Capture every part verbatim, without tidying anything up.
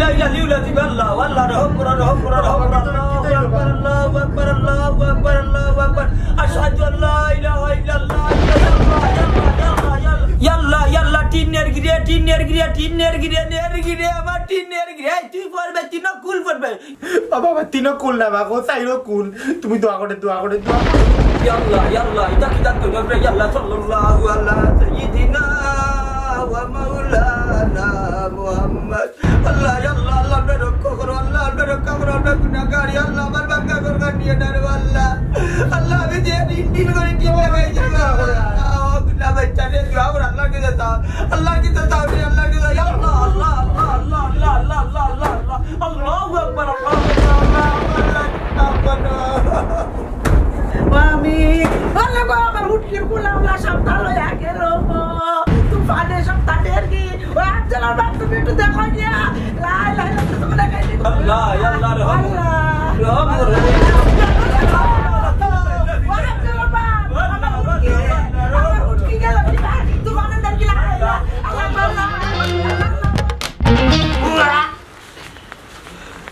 لا إله إلا الله، الله، الله، رحم করো, রহম করো, রহম করো, আল্লাহু আকবার, আল্লাহু আকবার, আল্লাহু আকবার, আল্লাহু আকবার। আশহাদু আল্লা ইলাহা ইল্লাল্লাহ, ইয়াল্লাহ, ইয়াল্লাহ, ইয়াল্লাহ, ইয়াল্লাহ, ইয়াল্লাহ, টিনের গিরে, টিনের গিরে, টিনের গিরে, নের গিরে, আমার টিনের গিরে। এই তুই পড়বে, তিন কুল পড়বে। বাবা, আমার তিন কুল না, বাবা, ও চাইরো কুল। তুমি দোয়া করে, দোয়া করে, দোয়া করে। ইয়াল্লাহ, ইয়াল্লাহ, ইতা কিতা কইবা রে, ইয়াল্লাহ, সাল্লাল্লাহু আলা সাইয়্যিদিনা ওয়া মাওলানা মুহাম্মদ। আল্লাহ, আল্লাহ, আল্লাহ, আপনি রক্ষা করো, আল্লাহ, আপনি রক্ষা করো, আমরা গুনাহগার, আল্লাহ, আমার বাঙ্গা ঘর নিয়ে না রে, আল্লাহ। আল্লাহ, আমি যে ঋণ টিন করে টিন লাগাই যাবো। আল্লাহ, বাচ্চা রে, দোয়া করে আল্লাহর কাছে চাও, আল্লাহর কাছে চাও, আল্লাহর কাছে চাও। ইয়া আল্লাহ, আল্লাহ, আল্লাহ, আল্লাহু আকবার, আল্লাহু আকবার, আল্লাহু আকবার। আমি, আল্লাহ গো, আমার উটকির কুলাউলা সব তাল হইয়া গেল গো। তুফানে সব তাদের কি? ও আফজলের বাপ, তুমি একটু দেখো গিয়া। লা ইলাহা ইল্লাল্লাহ, তুমি দেখাই দিও। আল্লাহ, ইয়া আল্লাহ, রহম। আল্লাহ। রহম করো। ও আফজলের বাপ, আমার উটকি, আমার উটকি গেল কি ভাই? তুফানে তার কি লা ইলাহা ইল্লাল্লাহ। আল্লাহ, আল্লাহ, আল্লাহ।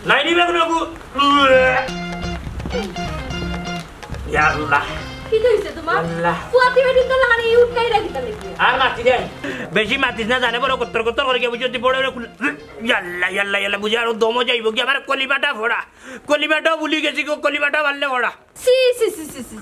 নাই নি বেগুন বাবু। ইয়া আল্লাহ। কিতা অইছে তুমার? আল্লাহ। ফুয়াতি বেটিন তো লাগানি উঠকাই রাখি তাহলে কি? আর মাতি দেন। বেশি মাতিস না, জানে বড় কত্তর কত্তর করে গিয়া বুঝতে বড় বড় কুল-, ইয়াল্লা, ইয়াল্লা, ইয়াল্লা, বুঝে আরো দমও যাইব কি? আমার কলিমাটা ফড়া। কলিমাটাও ভুলি গেছি গো, কলিমাটা পারলে ফড়া। ছি, ছি, ছি, ছি, ছি।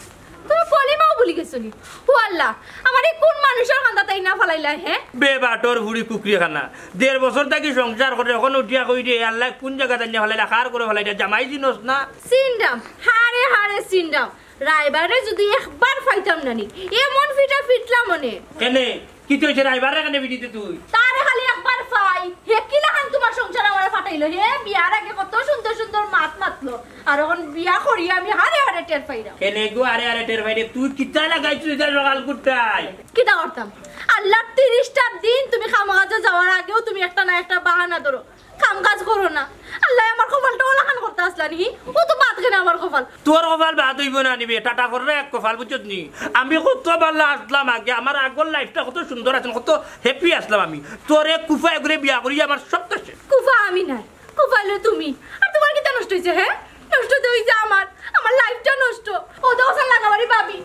তুমি কলিমাও ভুলি গেছো নি? ও আল্লাহ, আমার এই কোন মানুষের কান্দাত আইনা ফালাইলা, হে? বেবাটর বুড়ি কুকরি খানা। দেড় বছর থাকি সংসার করে, এখন উঠিয়া কই রে, আল্লাহ কোন জাগাত আনিয়া ফালাইলা, কার করে ফালাইলা, জামাই চিনস না? চিনরাম, হারে হারে চিনরাম। রাইবারে যদি একবার পাইতাম না নি, এমন ফিটা ফিটলাম মনে। কেনে? কিতা অইছে রাইবার রে কেনে বিটিতে তুই? তারে খালি একবার পাই, হে কিলাখান তুমার সংসার আমারে ফাটাইলো, হে বিয়ার আগে কত সুন্দর সুন্দর মাত মাতলো, আর এখন বিয়া করি আমি হারে হারে টের পাইরাম। কেনে গো হারে হারে টের পাইরে? তুই কিতা লাগাইছিস এটা সকাল কুটায়? কিতা করতাম? আল্লাহর তিরিশটা দিন তুমি কামকাজে যাওয়ার আগেও তুমি একটা না একটা বাহানা ধরো। কাম কাজ করো না। আল্লাহ আমার কপালটা ওলাখান করতে আসলা নি? ও তো বাদ কেনে আমার কপাল। তোর কপাল বাদ অইব না নিবে, টাটা করলে এক কপাল, বুঝছত নি? আমি কত বালা আসলাম আগে, আমার আগর লাইফটা কত সুন্দর আছিল, কত হ্যাপি আসলাম আমি। তোরে কুফা এগুরে বিয়া করি আমার সব শেষ। কুফা আমি নাই, কুফা অইলে তুমি। আর তুমার কিতা নষ্ট অইছে, হে? নষ্ট তো অইছে আমার, আমার লাইফটা নষ্ট। ও তো ওসান লাগাবাড়ি ভাবি,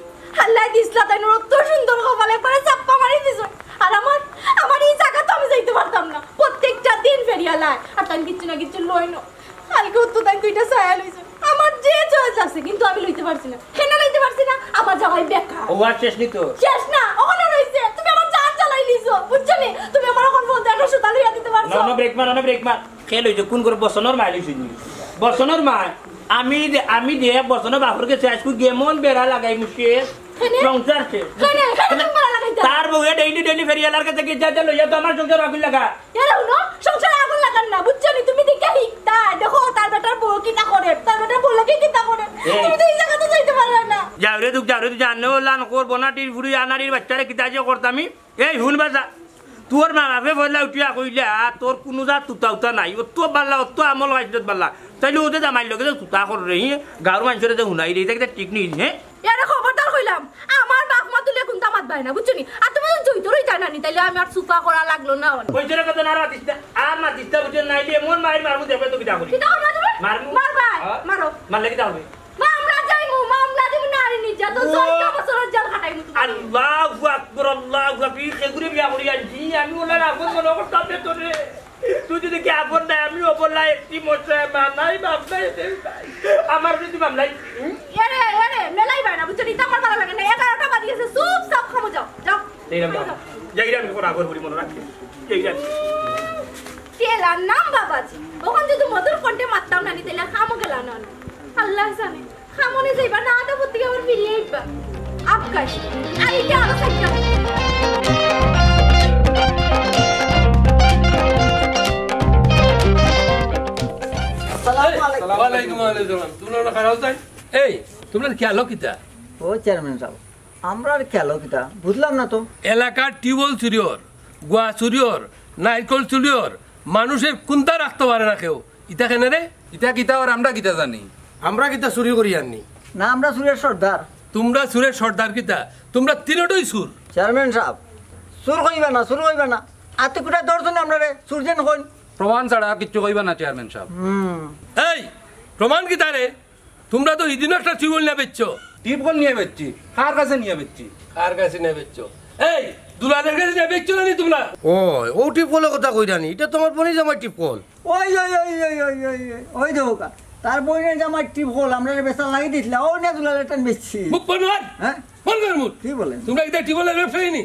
আল্লাহ দিছলা তাইন অত সুন্দর কপাল, একবারে চাপ্পা মারি দিছো। আর আমার, আমার এই জাগা তো আমি যাইতে পারতাম না। প্রত্যেকটা দিন ফেরিয়ালায়, আর তাইন কিচ্ছু না কিচ্ছু লইন। কালকে তো তাইন দুইটা ছায়া লইছে। আমার যে চয়েস আছে, কিন্তু আমি লইতে পারছি না। কেনে লইতে পারছি না? আমার জামাই বেকার। ও আর শেষ নি তো? শেষ না, ওখানে রইছে। তুমি আমার জান জ্বালাই দিছো, বুঝছো নি? তুমি আমার এখন পঞ্চাশটা সুতা লইয়া দিতে পারছো? না, না, ব্রেক মার, না, ব্রেক মার। কে লইছে? কোন করে? বসনর মায় লইছে নি? বসনর মায়? আমি দে, আমি দে বসনর বাপর গেছে আজকে গেমন বেড়া লাগাই মুশে। কেনে? সংসার শেষ। কেনে? কেনে তুমি বেড়া লাগাইতা? তার বউয়ে ডেইলি ডেইলি ফেরিয়ালার কাছে গিয়া যা লইয়া তো আমার সংসার আগুন লাগা। এরে হুনো, সংসার আগুন লাগার না, বুঝছো নি? তুমি দেখে হিকতা, দেখো তার বেটার বউ কিতা করে, তার বেটার বউ লাগে কিতা করে। এই। তুমি তো এই জাগাত যাইতে পারো না। যাও রে দুঃখ, যাও রে দুঃখ, জানো লান করবো না, টির ফুড়ি আনারির বাচ্চারে কিতা যে করতাম আমি। এই হুন বাজা, তোর মা বাপে বললা উঠিয়া কইলা, তোর কুনু জাত তুতা উতা নাই, অত বাল্লা, অত আমল গাইছত বাল্লা। তাইলে ওদের জামাইর লগে যে তুতা কর রে, হি, গাঁওর মানুষরে যে হুনাই রে, ইটা কিতা ঠিক নি, হে? এরে খবরদার কইলাম, আমার বাপ মা তুলে কুন্তা মাত বায় না, বুঝছো নি? আর তুমি যদি জইতর অইতা না নি, তাইলে আমি আর সুফা করা লাগলো না অনে। ওই জন্য কথা না আর মাতিস না, আর মাতিস না, বুঝছো? নাইলে এমন মাইর মারমু, দেখবে তো কিতা করি। কিতা করবা তুমি? মারমু। মারবা? হ্যাঁ? মারো। মারলে কিতা হবে? মামলা যাইমু, মামলা দিমু নারী নির্যাতন, ও। চৌদ্দ বছরের জেল খাটাইমু তুমি। আল্লাহু আকবার, আল্লাহু আকবার। এই সেগুরে বিয়া করি আনছি, আমি ওনার আপন মনে করতাম না তোরে। তুই যদি কি আপন নাই, আমি অবলা একটি মশায় মা নাই, বাপ নাই, দেশ নাই। আমার যদি মামলাই, হুম? এরে, এরে, মেলাই বায় না, বুঝছো? ইতা আমার ভালা লাগে না। এগারোটা বাজি গেছে, চুপচাপ খামো যাও, যাও। এই রাম বাবা। যাই রাম, তোর আগর বুড়ি মনে রাখে। যাই রাম। তেলার নাম বাবাজি। ওখান যদি মধুর কণ্ঠে মারতাম না, নি তাইলে খামো গেলা না। আল্লাহ জানে। খামনে যাইবা না, আদা বুদ্ধি আবার ফিরিয়ে আইবা। আবকাশ। আর এটা আরো চাইটা। আসসালামু আলাইকুম। ওয়ালাইকুম আসসালাম। তোমরা ওরা খারাপ চাই? এই, তোমরা খেয়াল কিতা? ও চেয়ারম্যান সাহেব, আমরা আর খেয়াল কিতা? বুঝলাম না তো। এলাকার টিউবওয়েল চুরি অর, গুয়া চুরি অর, নারকল চুরি অর, মানুষের কুন্তা রাখতে পারে না কেউ। ইতা কেনে রে? ইতা কিতা অর আমরা কিতা জানি? আমরা কিতা চুরি করি আননি? না, আমরা চুরের সর্দার। তোমরা চুরের সর্দার কিতা? তোমরা তিনোটাই চুর। চেয়ারম্যান সাহেব, চুর কইবা না, চুর কইবা না। আতে কুটা দশজনে আমরারে চুর যেন কইন। প্রমাণ ছাড়া কিচ্ছু কইবা না, চেয়ারম্যান সাব। এই, প্রমাণ কিতা রে? তুমরা তো হিদিনও একটা টিউবওয়েল নিয়া বেচছো। টিউবওয়েল নিয়া বেচছি? কার কাছে নিয়া বেচছি? কার কাছে নিয়া বেচছো? এই, দুলালের কাছে নিয়া বেচছো না নি তুমরা? ও, ও টিউবওয়েলর কথা কইরা নি? ইটা তো আমার বইনর জামাইর টিউবওয়েল। ওই, ওই, ওই, ওই, ওই, ওই, ওই, ওই দেখো কা, তার বইনর জামাইর টিউবওয়েল আমরারে বেচার লাগি দিছলা, অউ নিয়া দুলালের টান বেচছি। মুখ বন্ধ কর। হ্যাঁ? বন্ধ কর মুখ। কি বলেন? তুমরা কিতা টিউবওয়েলর ব্যবসায়ী নি?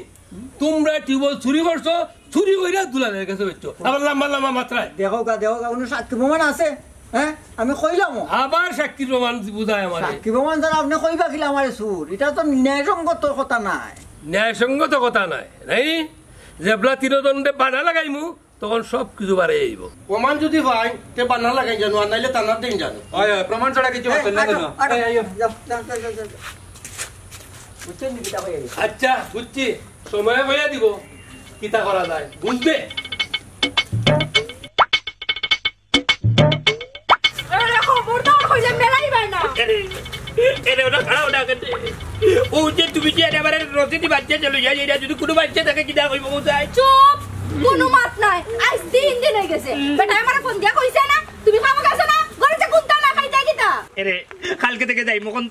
তুমরা টিউবওয়েল চুরি করছো, চুরি কইরা দুলালের কাছে বেচছো। আবার লম্বা লম্বা মাতরায়। দেখো কা, দেখো কা, কোনো সাক্ষী প্রমাণ আছে? হ্যাঁ, আমি কইলাম। আবার সাক্ষী প্রমাণ বুঝায় আমারে। সাক্ষী প্রমাণ ছাড়া আপনে কইবা কিলা আমারে চুর? ইটা তো ন্যায়সঙ্গত কথা নায়। ন্যায়সঙ্গত কথা নায়, নাই? যেবলা তিরোদণ্ডে বানা লাগাইমু, তখন সব কিছু বারে আইবো। প্রমাণ যদি পাই, তে বানা লাগাই জানো, আর নাইলে থানাত দিন জানো। হয়, হয়, প্রমাণ ছাড়া কিছু হতো না, আটো, না। আটো, এই, এই, যাও, যাও, যাও, যাও, যাও। বুঝছেন নি কিতা কইয়া গেছে? আচ্ছা, বুঝছি। সময় কইয়া দিব, কিতা করা যায়, বুঝবে। আরে, খবরদার কইলে মেলাইবায় না। আরে, আরে, ওটা খাড়া, ওটা কেটে। ও যে তুমি যে একেবারে রশিদি বাচ্চা চলে যায়, এটা যদি কোনো বাচ্চা থাকে, কিতা কইব কোথায়? চুপ, কোনো মাত নাই। আজ তিন দিন হয়ে গেছে। বেটা আমারে ফোন দিয়া কইছে না, তুমি খাবো গেছো না, ঘরে যে কুন্তা না খাইতে কিতা? এরে, কালকে থেকে যাইমু, অখন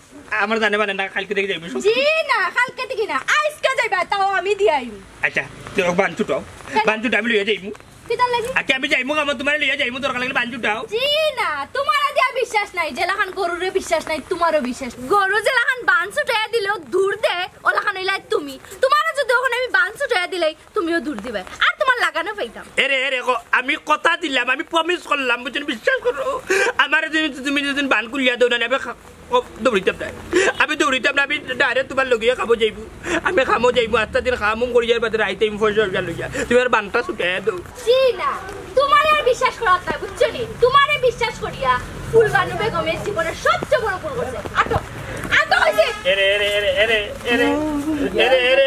আমার জানে মানে না, কালকে থেকে যাইমু। জি না, কালকে থেকে না, আজকে যাইবা, তাও আমি দিয়াইমু। আচ্ছা, তুই বান ছুটাও, বান ছুটা আমি লইয়া যাইমু। কিতার লাগি? আচ্ছা, আমি যাইমু কামো, তোমারে লইয়া যাইমু, দরকার লাগলে বান ছুটাও। জি না, তোমারে দিয়া বিশ্বাস নাই, যেলাখান গরুরে বিশ্বাস নাই, তোমারও বিশ্বাস নাই। গরু যেলাখান বান ছুটাইয়া দিলেও দৌড় দেয়, ওলাখান হইলায় তুমি। তোমারে যদি অখন আমি বান ছুটাইয়া দিলাই, তুমিও দৌড় দিবায়, আর তোমার লাগানো পাইতাম। এরে, এরে, কো, আমি কথা দিলাম, আমি প্রমিস করলাম, বুঝছো নি, বিশ্বাস করো। আমারে যদি তুমি যদি বান খুলিয়া দেও না, আমি খা-, ও, দৌড়িতাম না। আমি দৌড়িতাম না, আমি ডাইরেক্ট তোমার লগে কামো যাইমু। আমি কামো যাইমু, আস্তা দিন কাম উম করিয়া বাদে রাইতে আমি পয়সা টয়সা লইয়া। তুমি আর বানটা ছুটাইয়া দেও। জি না, তোমারে আর বিশ্বাস করাত নায়, বুঝছো নি? তোমারে বিশ্বাস করিয়া ফুলবানু বেগমে জীবনের সবচেয়ে বড় ভুল করছে। আটো, আটো কইছি। এরে, এরে, এরে, এরে, এরে, এরে, এরে।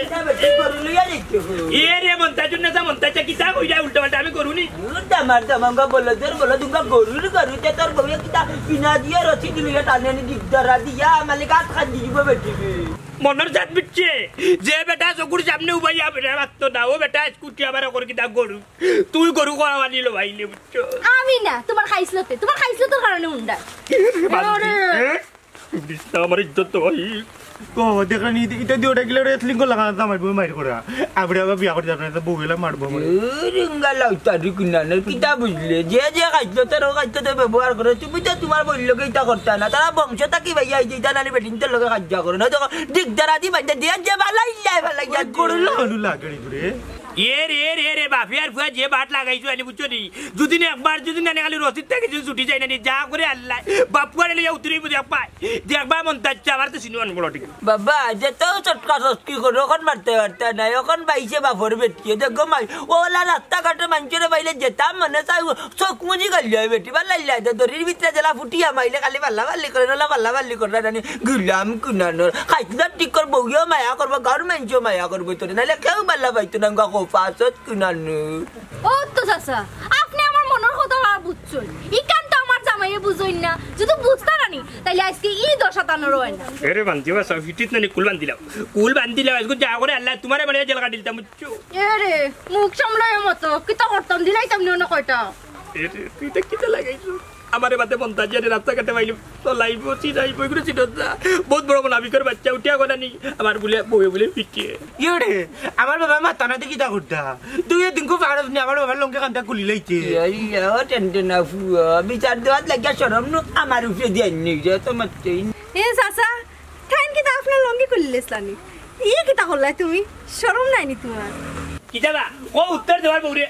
এরে মন্তাজুর নেতা, মন্তাজা কিতা কইরা উল্টা পাল্টা, আমি গরু নি? দামার দামাঙ্গা বলো, জোর বলো, তুমরা গরুর গরু, তে তোর বউয়ে কিতা পিনা দিয়া রশি দিল, ইয়া টানে নি দিগদারা দিয়া, মালিক আত খান দিব বেটি। মনর জাত বুঝছে, যে বেটা চকুর সামনে উবাইয়া বেটা মারতো না, ও বেটা স্কুটি আবার করে কিতা গরু। তুই গরু করা আনিলো ভাইলে, বুঝছো? আমি না, তোমার খাইছলতে, তোমার খাইছলতর কারণে উন্ডা। বান্দি, আরে। হ্যাঁ? বিষ্ণা আমার ইজ্জত তো ভাই। ও, দেখরা নি, ইটা দিয়া ওটা গেলে wrestling করলা, কারণ আমার বউ মাইর করে। আপনি আবার বিয়া করতে আপনার তো বউ গেলে মারবো আমার। এ, রিঙ্গা লাউতারি কুনানোর কিতা বুঝলে? যে যে খাইছলতর খাইছলতর ব্যবহার করে, তুমি তো তোমার বউর লগে ইটা করতা না। তারা বংশ থাকি ভাইয়া, এই যে ইটা নানি বেটিন্তর লগে কাজিয়া করে না। দেখো, দিগদারা দি বান্ধে দিয়া যে বালাই যায়, বালাই যায়। গরুর লাগানো লাগে রে ঘুরে। এ রে, এ রে, এ রে, বাফে আর ফুয়া যে বাট লাগাইছো আনি, বুঝছো নি? যদি না একবার, যদি না খালি রশিদ থাকি যদি ছুটি যায় না নি, যা করে আল্লাহ, বাপুয়ারে লইয়া উতরিব দেখবায়। দেখবায় মন্তাজা, আমার তো সিনেমা বড় ঠিক। বাবা, যে তো চটকা চটকি করে, অখন মারতে পারতা নাই, অখন বাইছে বাফর বেটিয়ে। দেখো মাই, ওলা রাস্তাঘাটে মানষরে পাইলে যেতা মনে চায়, চোখ মুজি গালি হয় বেটি, বাল্লাইল্লা দে, দড়ির ভিতরে জেলা ফুটিয়া মাইলে খালি বাল্লা বাল্লি করে, নোলা বাল্লা বাল্লি করে, জানি গুলাম কুনানোর। খাইছলতর ঠিক কর, বউয়েও মায়া করবো, গাঁওর মানষেও মায়া করবো তোরে, নাইলে কেউ বাল্লা পাইতো না, গা কো ফাঁসত কুনানোর। ও তো চাচা, আপনে আমার মনর কথা আর বুঝছইন। ইখান তো আমার জামাইয়ে বুঝইন না। যদি বুঝতা নানি, তাইলে আইজকে ই দশা তানর অয় না। এরে বান্দি বাসা, ফিটিত নানি কুল বান্দিলাও। কুল বান্দিলাও, আইজকে যা করে আল্লাহ, তোমারে মানে জেল কাটি দিতাম, বুঝছো? এরে, মুখ সামলাইয়া মাতো, কিতা করতাম, দিলাইতাম নি অনো কয়টা। এরে, তুই ইটা কিতা লাগাইছো? আমারে বাদে মন্তাজে রাস্তাঘাটে পাইলে চলাইবো, চিনাইবো, এগুলো চিনত না। বহুত বড় মুনাফিকর বাচ্চা, উঠিয়া কথা নি। আমার বুলে, বউয়ে বুলে ফিটিয়ে। ইয়ে রে, আমার বাবা মাতা না দেখি তা করতা। তুই এদিন খুব আরস নি, আমার বাবার লঙ্গে কান্দা খুলি লাইতে। ইয়া, ইয়া, ও টেনটেনা ফুয়া, বিচার দেওয়াত লাগিয়া শরম নু আমার উপরে দিয়া নি, যে তো মারতেই। এ চাচা, তাইন কিতা আপনার লঙ্গি খুলিলিছলা নি? ই কিতা করলায় তুমি? শরম নাই নি তোমার? কিতা বা? ও উত্তর দেওয়ার বউরে।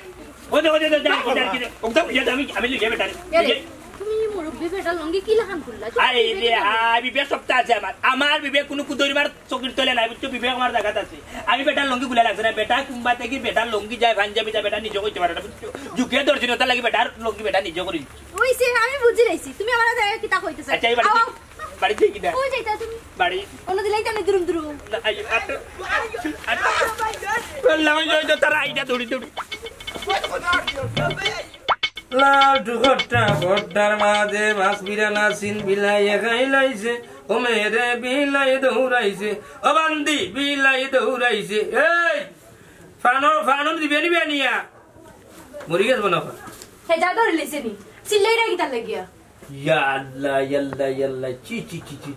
ও দে, ও দে, ও দে, যা, যা, যা, যা, ও দে, ও দে, আমি, আমি লিখে বেটারে। এ রে, তুমি মুরব্বি বেটার লঙ্গি কি লাখান খুললা? আরে রে, আ, বিবেক সবতা আছে আমার। আমার বিবেক কোনো কুদরিমার চকির তলে নাই, বুঝছো? বিবেক আমার জাগাত আছে। আমি বেটার লঙ্গি খুলা লাগছে না। বেটা কুম্বা থাকি বেটার লঙ্গি যায়, পাঞ্জাবি যায়, বেটা নিজে কইতে পারে না, বুঝছো? যুগে দর্শন ওটা লাগি বেটার লঙ্গি বেটা নিজে করি। ওই সে, আমি বুঝি লাইছি। তুমি আমার জায়গায় কিতা কইতে চাও? আচ্ছা, এই বাড়ি আও। বাড়িত যাই কিনা? কই যাইতা তুমি? বাড়ি। অনো দিলাই তো আমি দুরুম দুরুম। না, আই, আট, আট। বললাম, ওই যে, ওই যে, তারা আইডা দৌড়ি দৌড়ি। লাল টুকরটা ভর্তার মাঝে মাছ বিরানা সিন বিলাইয়ে খাইলাইছে। ও মেরে বিলাই দৌড়াইছে। ও বান্দি বিলাই দৌড়াইছে। এই, ফানো, ফানো দিবে নিবে নিয়া। মরি গেছে মনে হয়। হেজায় ধরিলিছে নি? চিল্লাইরা কিতার লাগিয়া? ইয়া আল্লাহ, ইয়া আল্লাহ, ইয়া আল্লাহ, ছি, ছি, ছি।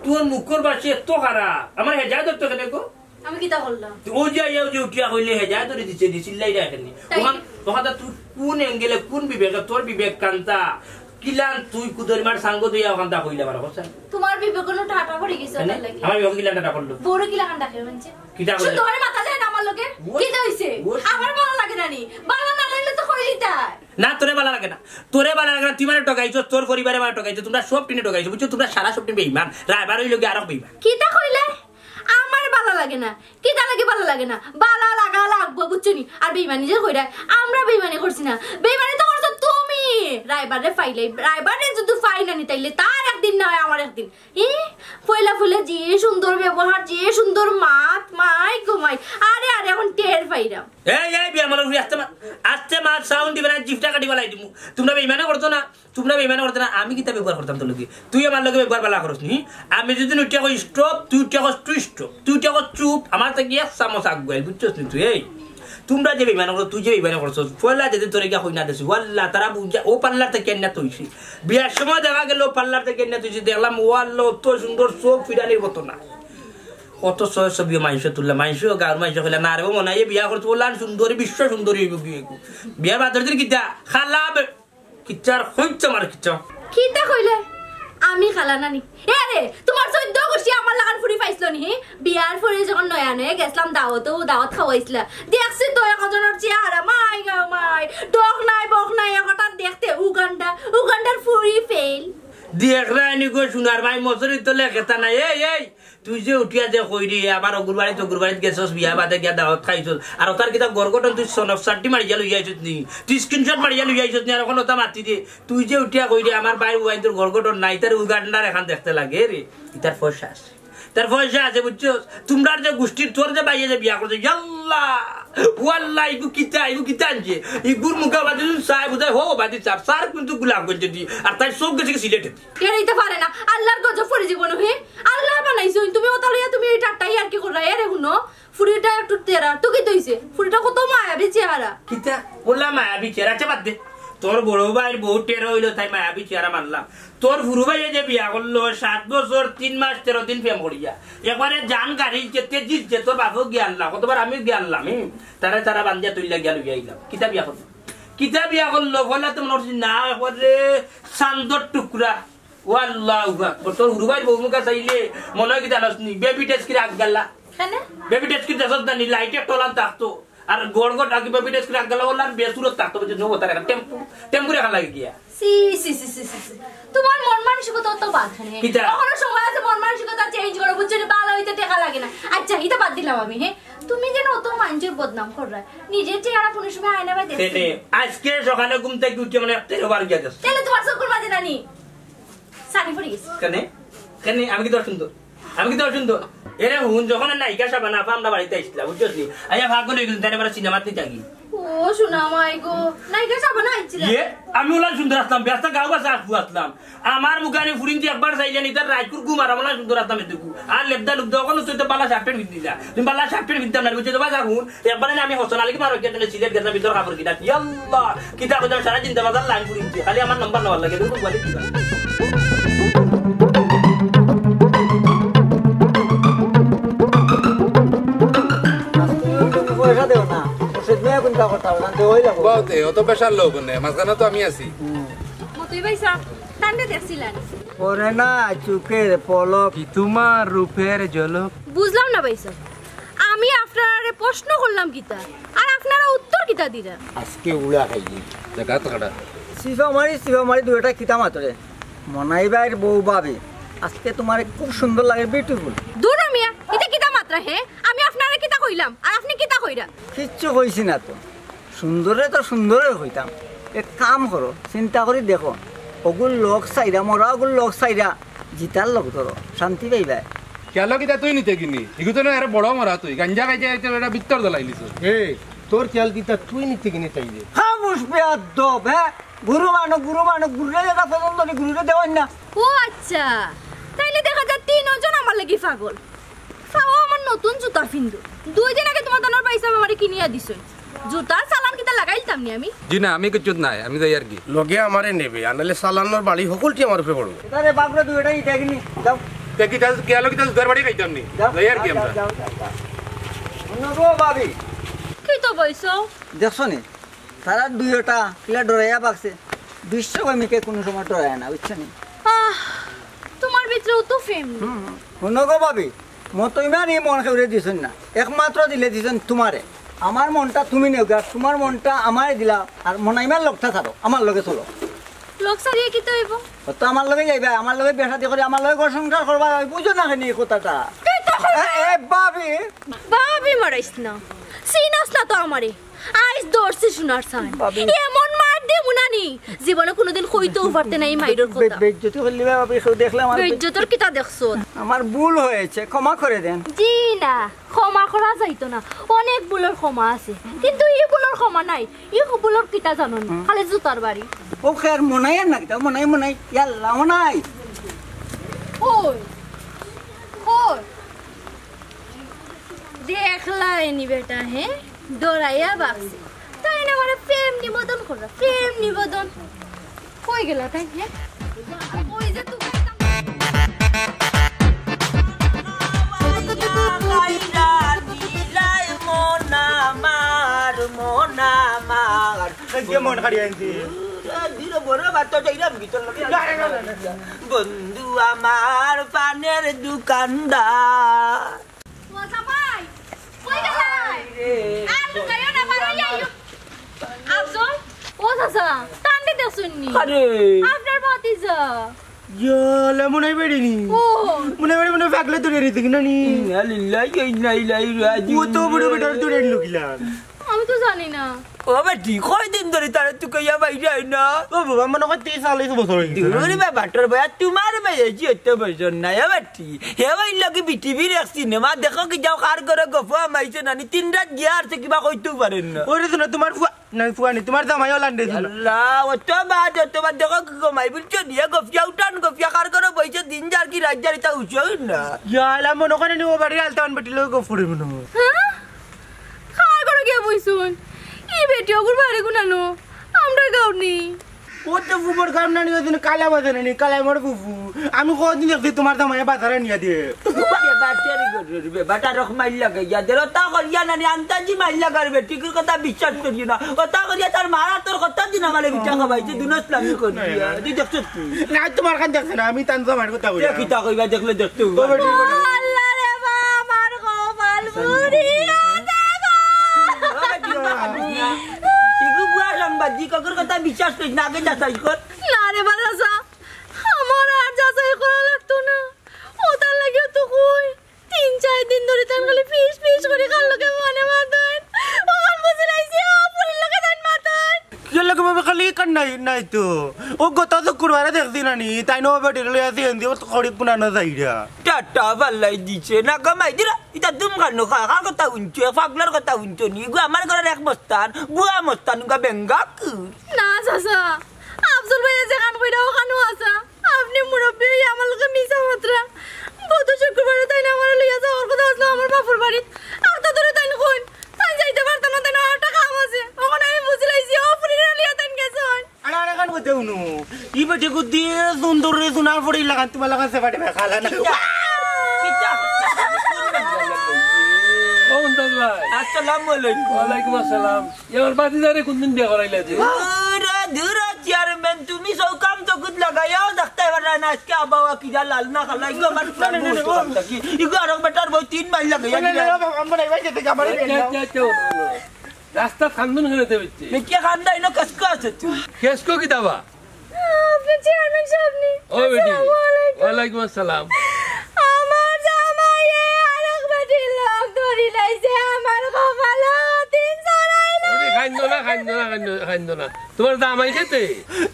তোর মুখর ভাষা এত খারাপ, আমার হেজায় ধরতো কেনে গো? আমি কিতা করলাম? তো ও যে, ও যে উঠিয়া কইলে হেজায় ধরি দিছে নি, চিল্লাইরা কেনে? তাই ওখান, ওখানটা তুই কোন angle-এ, কোন বিবেকে, তোর বিবেক কান্তা? কিলান তুই কুদরিমার সাঙ্গ দিয়া ওখানটা কইলে আমার কথা? তোমার বিবেক কোনো টাটা পড়ে গেছে কেনে? ওটার লাগি। আমার বিবেক কিলান টাটা পড়লো? বড় কিলাখান ডাকে মানছে। কিতা কইলে? শুধু তোমার মাথা যায় না আমার লগে? ও, কিতা হইছে? ও, আমার ভালা লাগে না নি? ভালা না লাগলে তো কইলি তাই। না, তোরে ভালা লাগে না। তোরে ভালা লাগে না, তুই মানে ঠকাইছস, তোর পরিবারে মানে ঠকাইছস, তোমরা সব টিনে ঠকাইছো, বুঝছো? তোমরা সারা সব টিন বেইমান, রায়বার অইলো গিয়া আরো বেইমান। কিতা কইলে? আমার ভালা লাগে না। কিতা লাগি ভালা লাগে না? ভালা লাগা লাগবো, বুঝছো নি? আর বেইমানি যে কইরা, আমরা বেইমানি করছি না। বেইমানি তো করছো তুমি। রায়বারে ফাইলাই, রায়বারে যদি ফাই না নি তাইলে তার একদিন না হয় আমার একদিন। ই, পয়লা পয়লা যে সুন্দর ব্যবহার, যে সুন্দর মাত, মাই গো মাই। আরে, আরে, এখন টের পাইরাম। এই, এই, বিয়া মালর ফুড়ি, আস্তে মা-, আস্তে মাত, sound দিবে না, জিভটা কাটি ফালাই দিমু। তোমরা বেইমানি করছো না, তোমরা বেইমানি করছো না, আমি কিতা ব্যবহার করতাম তোর লগে? তুই আমার লগে ব্যবহার ভালা করস নি? আমি যদি উঠিয়া কই stop, তুই উঠিয়া কস তুই stop, তুই উঠিয়া কস চুপ, আমার থাকি এক চামচ আগুয়াই, বুঝছস নি তুই? এই, তোমরা যে বেইমানি করো, তুই যে বেইমানি করছস, পয়লা যেদিন তোরে গিয়া কই না দিছি, ওয়াল্লা, তারা বুঝা, ও পার্লার থাকি আনিয়া থইছি। বিয়ার সময় দেখা গেল ও পার্লার থাকি আনিয়া থইছি, দেখলাম, ওয়াল্লা, অত সুন্দর চোখ ফিরানির মতো না। কত ছয় ছবিও মাইনষে তুললা, মাইনষে গাঁওর মাইনষে কইলা, "না রে, ও মনে হয় বিয়া করছে, ওলান সুন্দরী, বিশ্ব সুন্দরী হইব কি হইব?" বিয়া বাদর দিন কিতা? খালা বে-, কিচ্ছার হইছে আমার কিচ্ছা। কিতা কইলে? আমি খালা নানি? এ রে, তোমার চৌদ্দ গোষ্ঠী আমার লাখান ফুড়ি পাইছিল নি, হি? বিয়ার পরে যখন নয়া নয়া গেছলাম দাওয়াত, ও দাওয়াত খাওয়াইছিলা। দেখছি তো একজনের চেহারা, মাই গো মাই, ডক নাই, বক নাই, হঠাৎ দেখতে উগান্ডা, উগান্ডার ফুড়ি ফেল। দেখ রায়নি গো, সোনার মাই মসুরি তো লেখে তা নাই। এই, এই, তুই যে উঠিয়া যে কইরে, আবার অগুর বাড়িত, অগুর বাড়িত গেছস, বিয়া বাদে গিয়া দাওয়াত খাইছস। আর ওটার কিতা গড় গঠন তুই সনফ সার্টি মারিয়া লইয়া আইছস নি? তুই screenshot মারিয়া লইয়া আইছস নি? আর এখন ওটা মাতি দে। তুই যে উঠিয়া কইরে, আমার ভাইর ওয়াইন তোর গড় গঠন নাই, তার উগান্ডার এখান দেখতে লাগে রে। ইতার পয়সা আছে। তার পয়সা আছে, বুঝছস? তোমরার যে গোষ্ঠীর, তোর যে ভাইয়ে যে বিয়া করছে, ইয়াল্লা, ওয়াল্লা, ইগু কিতা, ইগু কিতা আনছে? ইগুর মুখে বাদে যদি চায়, বুঝায়, হো, বাদে চাপ, স্যার কিন্তু গোলাপগঞ্জে দি, আর তাই চোখ গেছে কি সিলেটে দি। এরা ইতা পারে না, আল্লাহর গজব পড়ি জীবন হে। আল্লাহ বানাইছইন, তুমি ওটা লইয়া তুমি এই ঠাট্টা ইয়ার্কি কররা, এরে হুনো, ফুড়িটা একটু তেরা, তো কিতা অইছে? ফুড়িটা কত মায়াবী চেহারা। কিতা? ওলা মায়াবী চেহারা, আচ্ছা বাদ দে। তোর বড় ভাইর বউ টেরা অইলো, তাই মায়াবী চেহারা মানলাম। তোর ফুরু ভাইয়ে যে বিয়া করলো, সাত বছর, তিন মাস, তেরো দিন প্রেম করিয়া, একবারে জান গাড়িলছে, তেজিলছে, তোর বাপও গিয়া আনলা, কতবার আমিও গিয়া আনলাম, হুম? তারে তারা বান্ধিয়া তুলিয়া গিয়া লইয়া আইলাম। কিতা বিয়া করলো? কিতা বিয়া করলো? বললা তো মনে হচ্ছে না, একবারে চান্দর টুকরা। ও আল্লাহু আকবার। তোর হুরু ভাইর বউ মুখা চাইলে মনে হয় কি জানোস নি? বেবি টেস্কির আগ গালা। কেনে? বেবি টেস্কির দেশত জানি লাইটে টলান থাকতো। আর গড় গড় আগে বেবি টেস্কির আগ গালা বললাম বেসুরত থাকতো, বুঝছো? নবতার একটা টেম্পু, টেম্পুর এখান লাগে গিয়া। সি, সি, সি, সি, সি, সি। তোমার মন মানসিকতা তো বাদ খানে। কিতা? কখনো সময় আছে মন মানসিকতা চেঞ্জ করো, বুঝছো নি? ভালা অইতে টেকা লাগে না। আচ্ছা, ইতা বাদ দিলাম আমি, হ্যাঁ? তুমি যেন অত মাইনষর বদনাম কররা। নিজের চেহারা কোনো সময় আয়না বাদে দেখছো? সেটাই। আজকে সকালে ঘুম থেকে উঠে মানে একটা বার গিয়া যাচ্ছে। তাহলে তোমার চকুর মাঝে নানি? ছানি পড়ি গেছে। কেনে? কেনে? আমি কিতা সুন্দর? আমি কিতা সুন্দর? এরে হুন, যখন নায়িকা শাবানা আপা আমরা বাড়িত আইছলা, বুঝছস নি? আইয়া পাগল অই গেছলাম, তাইরে আবার সিনেমাত নিতা গি। ও, সোনা মাই গো, নায়িকা শাবানা আইছলা? ইয়ে, আমি ওলা সুন্দর আছলাম, ব্যস্ত গাঁও বাসা আসবো আছলাম। আমার মুখে আনি ফুরিন্তি একবার চাইলে নি, তার রাইকুর ঘুম আর আমলা সুন্দর আছলাম এটুকু। আর লেবদা লুবদা, ওখানে তুই তো বালা শার্ট প্যান্ট পিন্ধিলা। তুমি বালা শার্ট প্যান্ট পিনতাম না, বুঝছো তো বাজার হুন। একবার না আমি হোসেন আলী কি মারো কেটে সিলেট গেলাম ভিতর কাপড় কিনা। ইয়াল্লা, কিতা কইতাম সারা দিন দামাদার লাইন পুরি দিছে। খালি আমার নাম্বার নেওয়ার লাগে, এরকম বলে কিবা। পয়সা দেও না। সেদিন এখন তা কথা বললাম, তো ওই লাগো। বাউতে, অত প্রেশার লোক নে, মাঝখানে তো আমি আছি। মতই ভাই সাহেব, তান্ডে দেখছিলেন? পড়ে না চোখের পলক। কি তোমার রূপের ঝলক? বুঝলাম না ভাই সাহেব, আমি আপনারারে প্রশ্ন করলাম কিতা, আর আপনারা উত্তর কিতা দিরা? আজকে উড়া খাইলি। জাগাত খাড়া। সিফা মারি, সিফা মারি দুইটা কিতা মাতরে। মনাই ভাইর বউ ভাবি, আজকে তোমারে খুব সুন্দর লাগে, বিউটিফুল। দূর মিয়া, ইতা কিতা মাতরা হে? আমি আপনারে কিতা কইলাম, আর আপনি কিতা কইরা? কিচ্ছু কইছি না তো। সুন্দরে তো সুন্দরে কইতাম। এক কাম করো, চিন্তা করি দেখো, ওগুর লগ চাইরা, মরা ওগুর লগ চাইরা, জিতার লগ ধরো, শান্তি পাইবায়। কেন কিতা তুই নিতে গিনি? ইগু তো না, এরা বড় মরা তুই। গাঞ্জা খাইতে খাইতে এটা ভিতর জ্বালাইলিস। এ, তোর খেয়াল কিতা তুই নিতে গিনি চাইলে? খামোশ বেয়াদব, হ্যাঁ? গুরু মানো, গুরু মানো, গুরুরে যেটা পছন্দ নি, গুরুরে দেওয়ার না। ও আচ্ছা, তাইলে দেখা যায় তিনজন আমার লাগি পাগল। চাও আমার নতুন জুতা ফিন্দু, দুই দিন আগে তোমার দানোর ভাই সাহেব আমারে কিনিয়া দিছইন। জুতার চালান কিতা লাগাইলতাম নি আমি? জি না, আমি কিচ্ছু নাই, আমি যাই আর কি। লগে আমারে নেবে, আনালে চালানোর বাড়ি হকলটি আমার উপরে পড়বে। এটা রে বাগড়া, তুই এটাই দেখিনি, যাও। দেখি, তাহলে গেল কি, তাহলে জুতার বাড়ি খাইতাম নি? যাও, যাই আর কি যাও, আমরা। যাও, যাও, যাও। হুনো গো ভাবি। কিতা বইছো? দেখছো নি? তারা দুইওটা কিলা ডরাইয়া বাগছে। বিশ্বপ্রেমিকে কোনো সময় ডরায় না, বুঝছো নি? আহ, তোমার ভিতরেও তো প্রেম নেই। হুম, হুম। হুনো গো ভাবি, মতইমার ই মন কেউরে দিছইন না, একমাত্র দিলে দিছইন তোমারে। আমার মনটা তুমি নেও গা, তোমার মনটা আমারে দিলা, আর মনাইমার লগটা ছাড়ো, আমার লগে চলো। লগ ছাড়িয়া কিতা অইবো? ও তো আমার লগে যাইবা, আমার লগে বিয়া শাদি করি, আমার লগে ঘর সংসার করবা, আমি বুঝো না কেন এই কথাটা? এ, এ, ভাবি। ভাবি মারাইস না, চিনস না তো আমারে। আইজ ধরছি সোনার চান। ভাবি। এমন মার দিমু নানি, জীবনে কোনোদিন কইতেও পারতে না এই মাইরর বে-, কথা। বেইজ্জতি করলি বা ভাবি, কেউ দেখলে আমার বে-, বেইজ্জতর কিতা দেখছো? আমার ভুল হয়েছে, ক্ষমা করে দেন। জি না, ক্ষমা করা যাইতো না। অনেক ভুলর ক্ষমা আছে, কিন্তু ই ভুলর ক্ষমা নাই। ই ভুলর কিতা জানো নি? হুম। খালি জুতার বাড়ি। ও খের মনাই আর না কিতা, মনাই, মনাই, ইয়াল্লা, মনাই। ওই, ওই। দেখলায় নি বেটা, হে? ডরাইয়া বাগছে। তাইন আমারে প্রেম নিবেদন কররা, প্রেম নিবেদন। কই গেলা তাইন, হে? ওই যে তুমি এই যে মন কাড়ি আনছি। বন্ধু আমার পানের দোকানদার। ও জামাই, কই গেলায়? আর লুকাইও না, বারো আইও। আফজল, ও চাচা, তানরে দেখছইন নি? আরে। আপনার ভাতিজা। ইয়ালা, মনাই বাড়ি নি? ও। মনাই বাড়ি মনে হয় পাগলা ধরে নিতে কিনা নি? ইন্না লিল্লাহি ওয়া ইন্না ইলাইহি রাজিউন। ও তো বড় বেটার ধরে নিল কিলা? আমি তো জানি না। ও বেটি, কয়দিন ধরি তারে তুকাইয়া বাইরে আয় না? ও বাবা, মনে হয় তেইশ চল্লিশ বছর হয়ে গেছে। দূর রে বাবা, তোর ভাই, তোমার ভাই এই যে এত বছর নাই, ও বেটি। হে ভাই, লাগে বিটিভির এক সিনেমা দেখো কি যাও, কার ঘরে গফ হামাইছে নানি, তিন রাত গিয়া আর সে কিবা কইতেও পারেন না। ওরে শোনো, তোমার ফুয়া, না, ফুয়া নি, তোমার জামাইও লান্ডে শোনো। আল্লাহ, অত বাদ, অত বাদ, দেখো কি গো মাই, বুঝছো নি? এ গফিয়া উঠান, গফিয়া কার ঘরে বইছে, দিন যার কি রাত যার, ইতা উঠছেও না। ইয়ালা, মনে করে নি ও বাড়ির আলতান বেটি লগে গফ করে মনে হয়। হ্যাঁ? কার ঘরে গিয়া বইছইন? ই বেটি ওগুর বাড়ি গুনানো। আমরার গাঁও নি। ও তো ফুফুর কাম না নিয়ে দিন কালা বাজারে নি, কালা আমার ফুফু। আমি কদিন দেখছি তোমার জামাইয়ে বাজারে নিয়ে দিয়ে। বেটা, টেরি গরুর বেটা, রক মাইর লাগে, ইয়া দের, ওটা করিয়া না নি, আন্তাজি মাইর লাগার বেটি, কি কথা বিশ্বাস করিও না। ওটা করিয়া তার মারা তোর কত দিন আমারে বিটা খাবাইছে, দুনো ইসলামি করি দিয়া। তুই দেখছস তুই? না, তোমার কান দেখছে না, আমি তান জামাইর কথা কই। কিতা কইবা দেখলে দেখতে ও বেটি। ও আল্লাহ রে বাবা, আমার কপাল পুড়িয়া দেখো। ইগু বুয়া সাংবাদিক, অগুর কথা বিশ্বাস করিস না, আগে যাচাই কর। না রে বা চাচা, আমার আর যাচাই করা লাগতো না। ও তার লাগিও তো কই। তিন চাইর দিন ধরি তান খালি ফিস ফিস করি কার লগে ফোনে মাতইন। অখন বুঝি লাইছি, ও ফুরির লগে তাইন মাতইন। কিতার লগে বাবা খালি কার নাই, নাই তো। ও গত শুক্রবারে দেখছি না নি, তাইন ও বেটিরে লইয়া সিএনজি ও করি কুনানো যাইরা। টাটা বালাই দিছে না গো মাই দিরা। ইতা দুম কানো খা, কার কথা হুনছো, পাগলার কথা হুনছো নি? ইগু আমার ঘরর এক মস্তান, বুয়া মস্তান, উগা বেঙ্গাক। না চাচা, আফজল ভাইয়ে যেখান কইরা অখানউ হাছা। আপনে মুরব্বি অইয়া আমার লগে মিছা মাতরা। গত শুক্রবারে তাইন আমারে লইয়া যাওয়ার কথা আছলো আমার বাপর বাড়িত। আতো ধরে তাইন কইন, তাইন যাইতা পারতা না, তাইন একটা কাম আছে। অখন আমি বুঝি লাইছি, ও ফুরিরে লইয়া তাইন গেছইন। আরে, আরে, কান করতে হুনো। ই বেটি গুদ্দি সুন্দর রে, সোনার ফুরি লাখান, তোমার লাখান সেবা টেবা খালা না। কিতা? কিতা? ও মন্তাজ ভাই। আসসালামু আলাইকুম। ওয়ালাইকুম আসসালাম। এ আমার ভাতিজারে কোনদিন বিয়া করাইলা যে? দূর, দূর, চেয়ারম্যান, তুমি সব কাম তো খুদ লাগাইয়াও দেখতে পারো না। আজকে আবাওয়া কিরা লাল না খালাই গো, আমার না, না, না, না, ও থাকি। ইগো আরক বেটার বউ তিন মাইল লাগাইয়া না, না, দিলা। না, বাবা, আমরা এই বাড়িতে থেকে আমার আচ্ছা, আচ্ছা, আচ্ছা, ও, ও, ও। রাস্তা খান্দন করে দে হচ্ছে। কে খান্দা ইনো কেসকো আছে তুই? কেসকো কিতা বা? আপনি চেয়ারম্যান সাহেব নি? ও বেটি। আসসালামু আলাইকুম। ওয়ালাইকুম আসসালাম। আমার জামাইয়ে আরক বেটির লগ ধরি লাইছে, আমার কপালো তিন জড়াই না। ওরে, কান্দো না, কান্দো না, কান্দো, কান্দো না। তোমার জামাই খেতে?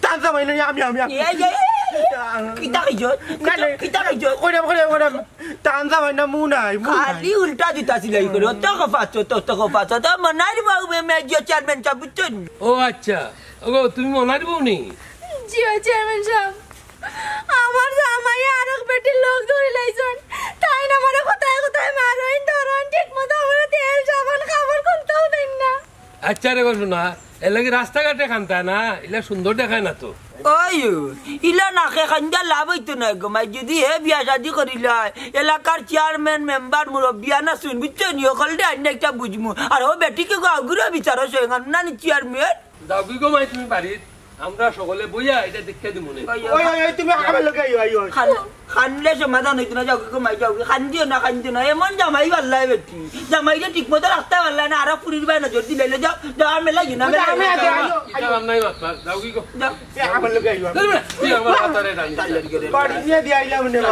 তার জামাই নাই, আমি, আমি, আমি। এই, এই, এই, এই, কিতা কইছো? না, না। কিতা কইছো? কইরাম, কইরাম, কইরাম। তার জামাই না, মু নাই, মু নাই। খালি উল্টা দিতা সিলাই করে। অত কফাছো, অত, অত কফাছো। তো মনাইর বউ মে, মে, যে চেয়ারম্যান সাহেব, বুঝছো নি? ও আচ্ছা। ওগো, তুমি মনাইর বউ নি? জি, ও চেয়ারম্যান সাহেব। আমার জামাইয়ে আরক বেটির লগ ধরি লাইছইন। তাইন আমারে কোথায় কোথায় মারইন, ধরইন, ঠিক মতো আমারে তেল, সাবান, কাপড় কোনটাও দেইন না। আচ্ছা রে গো সোনা, এর লাগি রাস্তাঘাটে কান্দায় না, ইলা সুন্দর দেখায় না তো। ওই, ইলা নাকে কান্দা লাভ অইতো নায় গো মাই, যুদি হে বিয়া শাদি করিলায়, এলাকার চেয়ারম্যান, মেম্বার, মুরব্বিয়ান আছইন, বুঝছো নি? অকলরে আইন্না একটা বুঝমু। আর ও বেটিকে গো আগুরে বিচারো সইঙ্গান না নি চেয়ারম্যান? যাওগি গো মাই তুমি বাড়িত, আমরা সকলে বইয়া ইটা দেখিয়া দিমু নে। ওই, ওই, ওই, তুমি আমার লগে আইও, আইও, আইও। কান্দলে সমাধান অইতো না, যাওগি গো মাই, যাওগি। কান্দিও না, কান্দিও না। এমন জামাই পাইলায় বেটি। জামাইরে ঠিক মতো রাখতায় পারলায় না, আরো ফুরির বায় নজর দিলাইলে। যাও, যাও, আর মেলাইও না, মেলাইও না। আইও। ইটা কাম নাই বাবা, যাওগি গো। যাও। এ, আমার লগে আইও। তুই আমার মাথারে টান দিস। বাড়ি দিয়া দিয়া আইলাম নে মা।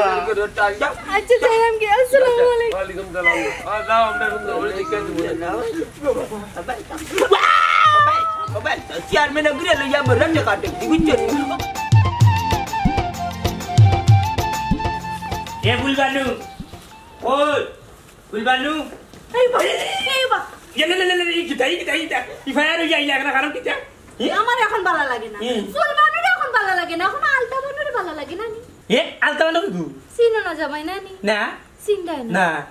যাও। আচ্ছা, যাইরাম গি। আসসালামু আলাইকুম। ওয়ালাইকুম সালাম। আ, যাও, আমরা সুন্দর করে দেখিয়া দিমু নে। চেয়ারম্যান ঘুরে লইয়া মরে টেকা টেকি, বুঝছো? এ ফুলবানু, ওই ফুলবানু। এই বা, এই বা। ইয়া, লে, লে, লে, লে, এই কিতা, এই কিতা, এই কিতা? ই ফায়ার অইয়া আইলা, এখন কারণ কিতা? এ? আমার এখন ভালা লাগে না। হুম। ফুলবানুরে এখন ভালা লাগে না, এখন আলতা বানুরে ভালা লাগে না নি? এ, আলতা বানু কিগু? চিনো না জামাই না নি? না। চিন্তায় না। না।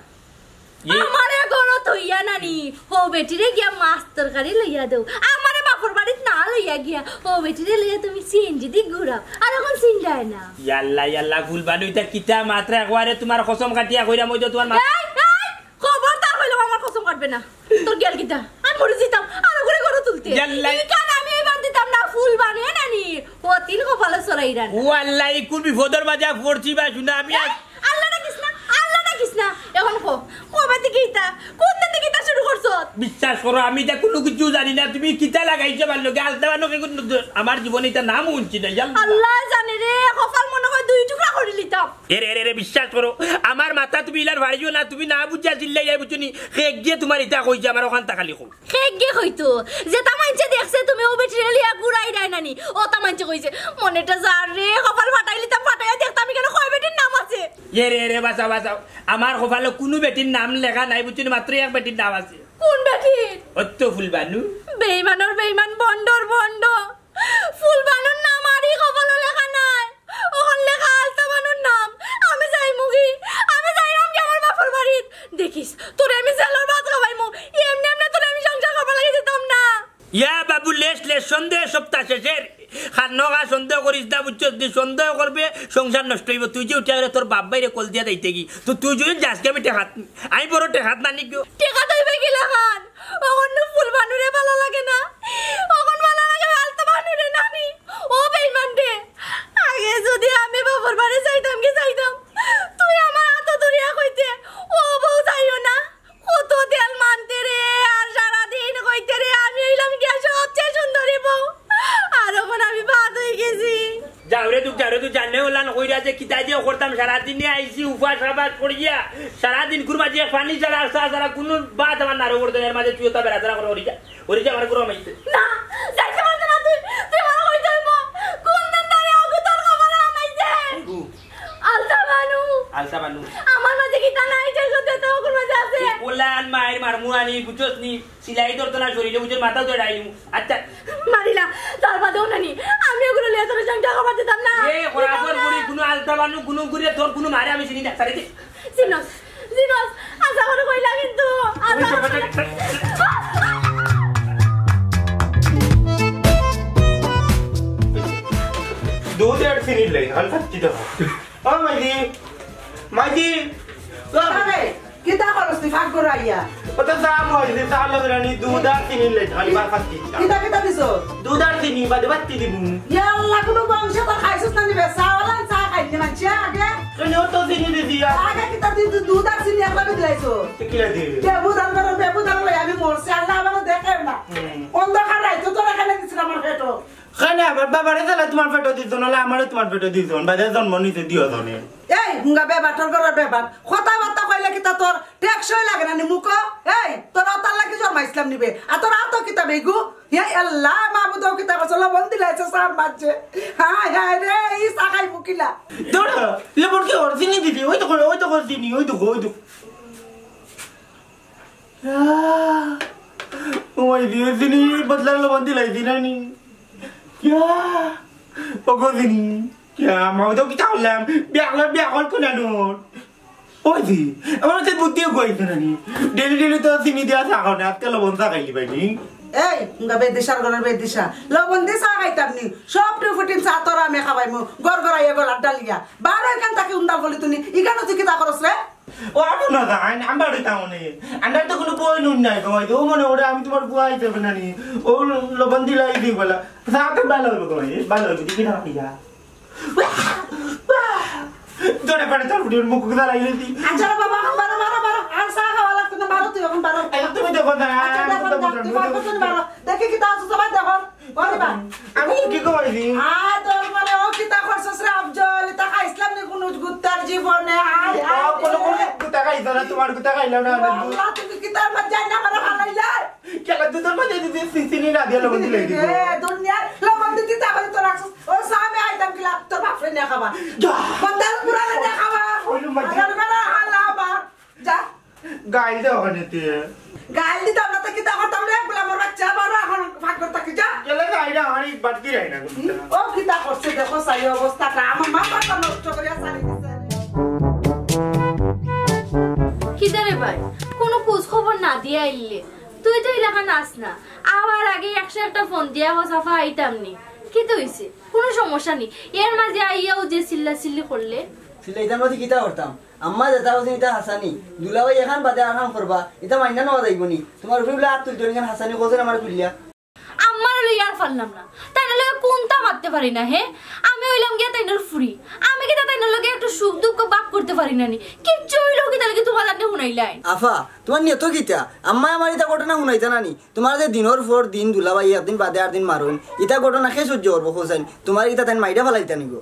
এ- আমারে ঘরো থইয়া নানি, হউ বেটিরে গিয়া মাছ তরকারি লইয়া দেও। আমারে বাপর বাড়িত না লইয়া গিয়া, হউ বেটিরে লইয়া তুমি সিএনজি দি ঘুরাও। আর এখন চিন্তায় না। ইয়াল্লা, ইয়াল্লা, ফুলবানু, ইতা কিতা মাতরায় একবারে তুমার কসম কাটিয়া কইরাম, ওই তো তুমার মা- এই, এই, খবরদার কইলাম আমার কসম কাটবে না। তোর গেল কিতা? আমি মরি যিতাম, আর ঘুরে ঘুরে তুলতে। ইয়াল্লা। ইখান আমি এবার দিতাম না, ফুলবানু, এ নানি। ও তিন কপালে চড়াইরা না। ও আল্লাহ, ই কোন বিপদর মাঝে পড়ছি বা শুনা আমি আজ। এই, আল্লাহ ডাকিস না, আল্লাহ ডাকিস না। এখন কো, কবে থেকে ইতা? কোন দিন থেকে ইতা শুরু করছো? বিশ্বাস করো, আমি ইতা কুনু কিছু জানি না। তুমি কিতা লাগাইছো আমার লগে? আলতা বানু কি কুনু, আমার জীবনে ইতা নাম হুনছি না, জানো? আল্লাহ জানে রে, কপাল মনে হয় দুই টুকরা করি লিতাম। এরে, এরে, এরে, বিশ্বাস করো, আমার মাথা তুমি ইলার ফাড়িও না, তুমি না বুঝিয়া চিল্লাইয়া বুঝছো নি? কে গিয়ে তুমার ইতা কইছে, আমার অখানতা খালি কও। কে কে কইতো? যেতা মাইনষে দেখছে তুমি অউ বেটিরে লইয়া ঘুরাইরায় নানি, অতা মাইনষে কইছে। মনেটা যার রে, কপাল ফাটাইলিতাম, ফাটাইয়া দেখতাম ইখানো কয় বেটির নাম আছে। এরে, এরে, বাঁচাও, বাঁচাও। আমার কপালো কুনু বেটির নাম লেখা নাই, বুঝছো নি? মাত্র এক বেটির নাম আছে। কোন বেটির? অউ তো ফুলবানু। বেইমানর বেইমান, ভন্ডর ভন্ড। ফুলবানুর নাম আর ই কপালো লেখা নাই। অখন লেখা আলতা বানুর নাম। আমি যাইমুগি, আমি যাইরামগি আমার বাপর বাড়িত। দেখিস, তোরে আমি জেলর ভাত খাওয়াইমু। এমনে এমনে তোরে আমি সংসার করবার লাগি দিতাম না। ইয়া বাবু, লেশ লেশ সন্দেহ সপ্তাহ শেষের। খান্নগা সন্দেহ করিস না, বুঝছস নি? সন্দেহ করবে, সংসার নষ্ট অইবো। তুই যে উঠিয়া গেলে তোর বাপ ভাইরে কল দিয়া যাইতে গি, তো তুই যদি যাস গি, আমি টেকাত, আমি বড় টেকাত নানি গো। টেকাত অইবে কিলাখান? অখন নু ফুলবানুরে ভালা লাগে না, অখন ভালা লাগে আলতা বানুরে নানি। ও বেইমান রে, আগে যদি আমি বাপর বাড়ি যাইতাম কি যাইতাম, তুই আমার আতো ধরিয়া কইতে, "ও বউ যাইও না।" কত তেল মানতে রে, আর সারাদিন কইতে রে, আমি অইলাম গিয়া সবচেয়ে সুন্দরী বউ। আর অখন আমি বাদ অই গেছি। যাও রে তুই, যাও রে তুই, জানে ওলান কইরা যে কিতা যে করতাম, সারাদিনে আইছি উপাস আবাস করিয়া, সারাদিন কুরমা যে পানি ছাড়া আর চা ছাড়া কুনু ভাত আমার নারো করতে, এর মাঝে তুই ওটা বেড়াতেরা করে ওরি যা, ওরি যা আমার কুরমা মাইতে। না, যাইতে পারতে না তুই, তুই আমার কই যাইব? কোন দিন ধরে অগু তোর কপালে হামাইছে? আলতা বানু। আলতা বানু। আমার মাঝে কিতা নাই, যে সত্যি তো অগুর মাঝে আছে। ওলান মায়ের মারমু আনি, বুঝছস নি? সিলাই ধরতো না শরীরে, বুঝছস, মাথাও তো ডাইলু। আচ্ছা। মারিলা, তার বাদেও নানি, আমি অগুরে লইয়া তোর সংসার করবার দিতাম না। এ, খরাফর বুড়ি, কুনু আলতা বানু, কুনু ঘুরে তোর কুনু মারে আমি চিনি না, ছাড়ি দে। জিনস, জিনস, আশা করে কইলা কিন্তু, আশা করে। দুধ আর চিনির লাইন, হালকা চিটা। ও মাইজি, মাইজি, ও আরে, কিতা করস তুই ফাঁক করে আইয়া? ও তো চা বলছি, চা লগে রানি দুধ আর চিনির লাইন, খালি বার ফাঁকি। কিতা কিতা দিছো? দুধ আর চিনি, বাদে বাত্তি দিমু। ইয়া আল্লাহ, কুনু বংশে তো খাইছস না নিবে, চা ওলান চা খাইতে মানছে আগে। কেন ও তো চিনি দিছি আর। আগে কিতা তুই দু-, দুধ আর চিনি একলা দিলাইছো? তো কিলা দিবি? বেবু দান করো, বেবু দান লই আমি মরছি, আল্লাহ আমারে দেখে না। হুম। অন্ধকার রাইতো তোরা কেনে দিছিস আমার পেটো? কেনে আবার বাবারে জ্বালা তোমার পেটো দিত না, আমারে তোমার পেটো দিত না, বাদে জন্ম নিতে দিও জনে। এই, হুঙ্গা বেবার, তোর ঘরর বেবার। কথাবার্তা কইলে কিতা তোর টেকসই লাগে না নি মুখো? এই, তোর অতার লাগি জন্মাইছিলাম নিবে। আর তোর আতো কিতা বেগু? হে আল্লাহ, মাবুদ, ও কিতা করছে? লবণ দিলাইছে, সার মারছে। হায়, হায় রে, ই চা খাইবো কিলা? ধরো, লবণ কি ওর চিনি দিবি? ওই তো কই, ওই তো কই চিনি, ওই তো কই, ওই তো। আহ, ওই দিয়ে চিনি, বদলার লবণ দিলাইছি না নি? ইয়া, ওগো চিনি। ইয়া, মাবুদ, কিতা করলাম? বিয়া কর, বিয়া কর কোন আনোর? ওই দি, আমার তো বুদ্ধি গইছে না নি? ডেলি ডেলি তো চিনি দিয়া চা খাও না, আজকে লবণ চা খাইলি পাইনি। এই, উঙ্গা বেদিশার ঘরর বেদিশা। লবণ দি চা খাইতাম নি? সব টিফিন চা তোরা আমি খাবাইমু। ঘর ঘর আইয়া গলার ডালিয়া। বারো ইখান থাকি উন্দাল বলি তুমি। ইখানো তুই কিতা করস রে? ও, আমি না যাই, আমি বাড়িত আউনি। আমার তো কুনু বই নুন নাই গো, ও মনে করে আমি তুমার বুয়া আইতে হবে না নি। ও লবণ দিলাই দি বলা। চা তো ভালা অইবো গো, ভালা অইবো, দেখি না খাইয়া। ধরে পারে তোর বুড়ির মুখ গুলা লাগিয়ে দি। আচ্ছা রে বাবা, এখন বারো, বারো, বারো। আর চা খাওয়া লাগতো না, বারো তুই এখন বারো। এই তুমি দেখো না, আচ্ছা, আমি দেখো তো না, বুঝলাম তুই না, বারো, তুমি বারো। দেখি কিতা আছে সবাই দেখো। বলি বা। আমি কি কই দি? আ, তোর মানে ও কিতা করছস রে আফজল? ইতা খাইছলাম নি কুনু গুত্তার জীবনে? আয়, আয়, আ, কোনো, কোনো রে। গুত্তা খাইছ না, তুমার গুত্তা খাইলাম না, ও আমি। আল্লাহ, তুমি কিতার মাঝে যাই না, আমার হালাই যায়। কেলা দুধর মাঝে যদি চি-, চিনি না দিয়া লবণ দিলে দিব। এ, দুনিয়ার লবণ দিতে তা করে তো রাখছস। ও সামে আইতাম কিলা, তোর বাপরে নিয়া খাবা। যা। বন্দাল পুরানো নিয়া খাবা। ওই রুম মাঝে। আগার বেলা হালা আবার। যা। গাইল দে ওখানে তুই। গাইল দিতাম না তো কিতা করতাম রে, গোলামর বাচ্চা, আবার এখন ফাঁক করতে কি যা। কেলা গাইল দে, আমার এই বাটকি রাই না। ও কিতা করছে, দেখো, চাই অবস্থাটা, আমার মাথাটা নষ্ট করিয়া চালি দিছে। কিতা রে ভাই, কুনু খোঁজ খবর না দিয়া আইলে? তুই তো ইলাখান আস না। আওয়ার আগে একশো একটা ফোন দিয়া কস আফা আইতাম নি। কিতা অইছে? কুনু সমস্যা নি। এর মাঝে আইয়াও যে চিল্লা চিল্লি করলে। চিল্লাইতাম না তো কিতা করতাম? আম্মা যেতা কইছইন ইতা হাছানি। দুলাভাই এখান বাদে আরখান করবা। ইতা মাইনা নেওয়া যাইবো নি? তুমার উপরে বুলে আত তুলতো নি, ইখান হাছানি কইছইন আমারে খুলিয়া। আম্মারে লইয়া আর পারলাম না। তাইনর লগে কুন্তা মাততে পারি না, হে? আমি অইলাম গিয়া তাইনর ফুরি। আমি কিতা তাইনর লগে একটু সুখ দুঃখ ভাগ করতে পারি না নি? কিচ্ছু অইলেও কিতা লাগি তুমার জানতে হুনাইলাই? আফা, তুমার নিয়ত কিতা? আম্মায় আমারে ইতা ঘটনা হুনাইতা না নি? তুমারে যে দিনর পর দিন দুলাভাই একদিন বাদে আরদিন মারইন, ইতা ঘটনা কে সহ্য করবো কও চাইন? তুমারে কিতা তাইন মাইরা ফালাইতা নি গো?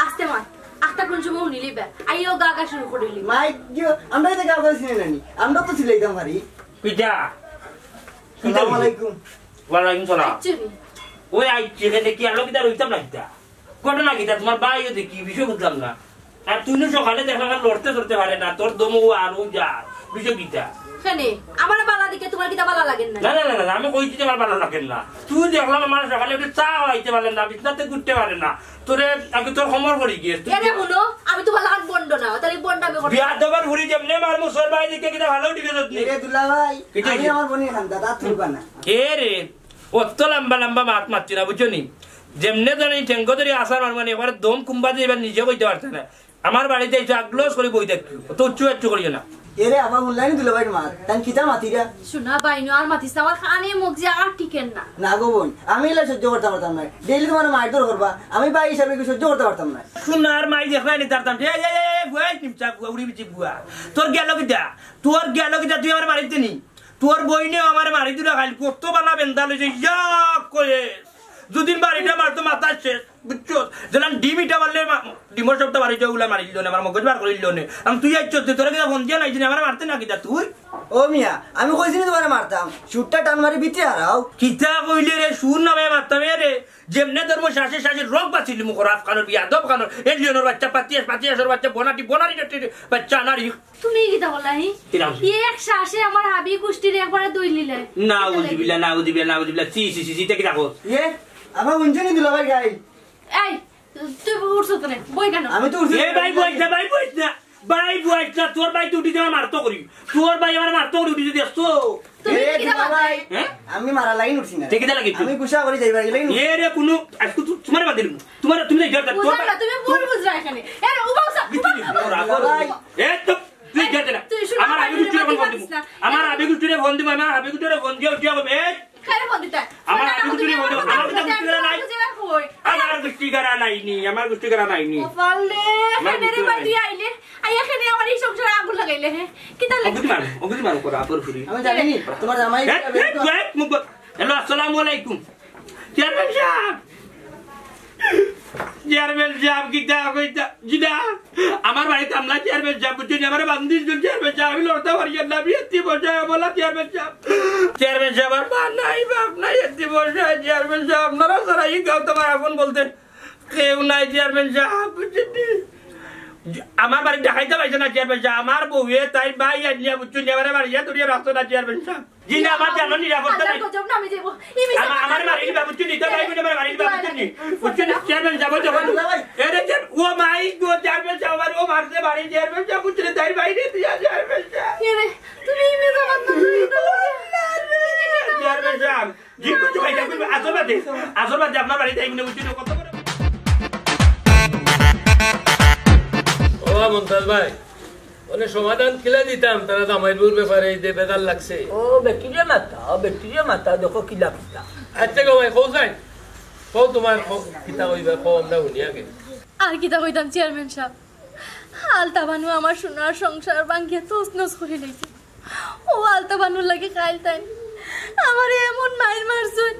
আস্তে মাত, আখতা কুন সময় হুনিলি বে? আইও গা গা শুরু করিলি। মাইক দিও, আমরা ইতা গা গা চিনি না নি? আমরা তো চিল্লাইতাম পারি। কিতা? কিতা আসসালামু অইছে? আলাইকুম। ওয়ালাইকুম সালাম। আইচ্ছনি? ওই আইচ্ছি, এখানে কি আলো কিতা রইতাম না কিতা? ঘটনা কিতা? তুমার ভাইও দেখি, বিষয় বুঝলাম না। আর তুই নু সকালে দেখলাম আর লড়তে চড়তে পারে না, তোর দম ও আর ও যার। বিষয় কিতা? কেনে? আমারে বালা দেখে তুমার কিতা বালা লাগের না? না, না, না, না, আমি কইছি যে আমার বালা লাগের না। তুই দেখলাম আমার সকালে একটু চা খাইতে পারে না, বিছনাতে উঠতে পারে না। তোরে আগে তোর খবর করি গিয়ে। তুই এরে হুনো, আমি তুমার লাখান বন্ড না, তাইলে বন্ড আমি করতাম। বিয়াদবর ফুরি যেমনে মারমু, সর ভাই দেখে কিতা ভালো ঠিক আছে তুই। এরে দুলাভাই, কিতা আমি হইছে? আমার বইনর কান্দা, তা তুলবা না। এরে, অত লম্বা লম্বা মাত মাতছি না, বুঝছো নি? যেমনে ধরে এই ঠেঙ্গো ধরি আছাড় মারমু, মানে একবারে দম কুম্বা দিয়ে এবার নিজে কইতে পারছে না। আমার বাড়িত আইছো, আগলস করি বই দেখছো, অত উচ্চ উচ্চ করিও না। এরে আবা, হুনলায়নি দুলাভাইর মাত, তাইন কিতা মাতিরা? হুনো ভাই, নু আর মাতিস না, আমার কানে মুখ যে আর টিকের না। না গো বইন, আমি ইলা সহ্য করতাম পারতাম না। ডেইলি তুমার মারধর করবা, আমি ভাই হিসাবে কি সহ্য করতাম পারতাম না? সোনার মাই দেখলায়নি তার দাম। এই, এই, এই, এই, বুয়া, এই নিমচা বুয়া, উড়ি বিচি বুয়া। তোর গেল কিতা? তোর গেল কিতা? তুই আমারে মারিতে নি? তোর বইনেও আমারে মারি দিলা কাইল, কত বালা বেন্দা লইছে, ইয়া কয়ে। দুদিন বাড়িটা মারতো মাথা শেষ, বুঝছো? যেলান ডিম ইটা মারলে মা-, ডিমর সবটা বাড়ি যাও, উলা মারিল নে, আমার মগজ বার করিল নে। আমি তুই আইছস, তুই তোরা কিতা ফোন দিয়া নাই, যে আমারে মারতে না কিতা তুই? ও মিয়া, আমি কইছি নি তুমারে মারতাম, সুরটা টান মারি বিতে হারাও। কিতা কইলে রে, সুর নামে মারতাম এ রে? যেমনে ধর্ম শ্বাসে শ্বাসে রোগ বাঁচিলি মুখর আফগানোর বিয়াদব খানোর, এলিয়নর বাচ্চা, পাতিয়াস, পাতিয়াসর বাচ্চা, বনাটি, বনারি, বাচ্চা, নারী। তুমি কিতা বললা, হি? কিরাম? ই এক শ্বাসে আমার হাবি গুষ্টিরে একবারে দই লিলে। নাউজুবিল্লাহ, নাউজুবিল্লাহ, নাউজুবিল্লাহ। ছি, ছি, ছি, ছি, ইতা কিতা কস? এ, আবার হুনছো নি দুলাভাই গাইল? এই, তুই উঠছস কেনে? বই কেনে? আমি তো উঠছি। এ ভাই, বইস না, ভাই, বইস না। ভাই, বইস না। তোর ভাই তো উঠি যাওয়া মারতো করি। তোর ভাই আমার মারতো করি উঠি যদি আসতো। তুমি এ, কিতা দুলাভাই, হ্যাঁ? আমি মারা লাইন উঠছি না। ঠিক আছে, লাগে। আমি গুসা করি যাইবার লাগি লাইন উঠছি। এ রে, কুনু, আজকে তু-, তুমারে বাদ দিলাম। তুমারে, তুমি যাই, যাও, যাও, বুঝলাম না, তুমি ভুল বুঝলা এখানে। এ রে, উবাও সা-, বিক্রি উবাও, নেই, উবাও। দুলাভাই। এ, তো, তুই যাও, যাও। তুই শুনো, আমার আমি আগে গুষ্টিরে ফোন দিমু। আমার আগে গুষ্টিরে ফোন দিমু, আমার আগে গুষ্টিরে ফোন দিয়া উঠিয়া কইবে, এই, কারে ফোন দিতা? আমার আগে গুষ্টিরে ফোন দিমু, আমার গুষ্টি করা নাই। আমার গুষ্টি করা নাই নি, আমার গুষ্টি করা নাই নি। কপাল রে, আমার গুষ্টি করা নাই। আইয়া কেনে আমার এই সংসারে আগুন লাগাইলে, হে? কিতা লাগি? অগুদি মারো, অগুদি মারো, করা, আপর ফুরি। আমি জানি নি, তুমার জামাই এ, এ, এ, মুখ বন্ধ। হ্যালো, আসসালামু আলাইকুম। Chairman sub. চেয়ারম্যান সাব, কিতা কইতা? জি না, আমার বাড়িত হামলা চেয়ারম্যান সাব, বুঝছইন নি? আমারে বান্ধিছইন চেয়ারম্যান সাব, আমি লড়তাম পারি না, আমি এতিম অসহায় অবলা চেয়ারম্যান সাব। চেয়ারম্যান সাব, আমার মা নাই, বাপ নাই, এতিম অসহায় চেয়ারম্যান সাব, আপনারা ছাড়া ই গাঁওত আমার আপন বলতে কেউ নাই চেয়ারম্যান সাব, বুঝছইন নি? আমার বাড়িত দেখাইতাম পাইছে না চেয়ারম্যান সাব, আমার বউয়ে তাইর ভাই আনিয়া, বুঝছইন নি, আমারে মারিয়া ধরিয়া রাখতো না চেয়ারম্যান সাব। জি না, আমার জানর নিরাপত্তা নাই। আল্লাহর গজব নামি যাইবো। ই মিছা আমার, কথা। আমারে মারি দিবা, বুঝছইন নি? ইতা ভাই বলে মারি দিবা, বুঝছইন নি? বুঝছইন নি? চেয়ারম্যান সাব, যখন এরে যে, ও মাই গো, চেয়ারম্যান সাব, আমার ও মারছে বাড়ি, চেয়ারম্যান সাব, বুঝছইন নি? তাইর বাইরে দিয়া চেয়ারম্যান সাব। এরে, তুমি ই মিছা কথা বলছো। চেয়ারম্যান সাব, বাদে আপনার বাড়িত আইমু না, বুঝছইন নি? কত বড়। ও মন্তাজ ভাই, মানে সমাধান কিলা দিতাম, তারা জামাইর বউর ব্যাপারে এই যে বেজার লাগছে। ও বেটিরে মাতা, ও বেটিরে মাতা, দেখো কিলা কিতা। আচ্ছা গো ভাই, কও চাই, কও তোমার কও, কিতা কইবা, কও আমরা হুনি আগে। আর কিতা কইতাম চেয়ারম্যান সাব, আলতা বানু আমার সোনার সংসার ভাঙ্গিয়া তছনছ করি লাইছে। ও আলতা বানুর লাগি কাইল তাইন আমারে এমন মাইর মারছইন,